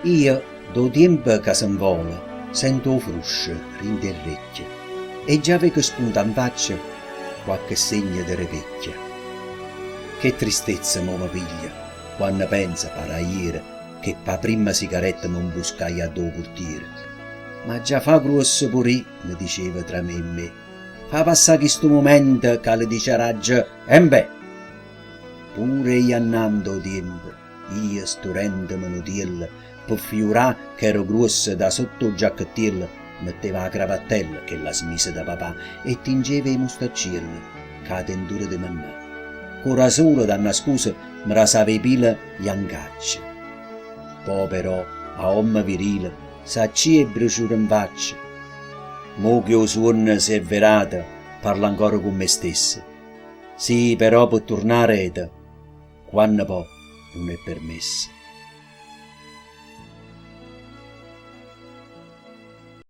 Io, d' 'o tiempo ca se 'nvola, sento 'o fruscio dint' 'e rrecchie e già veco spuntà 'nfaccia quacche segno de revecchia. Che tristezza mo me piglia quanno penzo, pare aiere, che p' 'a primma sigaretta me 'mbuscaie add' 'o purtiere. M'aggia fa gruosso pur'i', me dicevo tra me e me, fa passà chistu mumento ca le diciaraggio, Embè! Pure ì annante 'o tiempo, io sturendeme nu tiello, pe fiurà ch'ero gruosso da sotto 'o giacchettiello mettevo 'a cravattella, chella smisa da papà, e tingevo 'e mustaccielle cu 'a tentura de mammà. Cu 'o rasulo, d'annascuso, me rasavo 'e pile jancacce. Po' però, a omme virile, saccie 'e bruciure 'nfaccia. Mo che 'o suonno s'è avverato, parlo ancora cu me stesso. Sì, però pe turnà areto, quanno po' nun è permesso.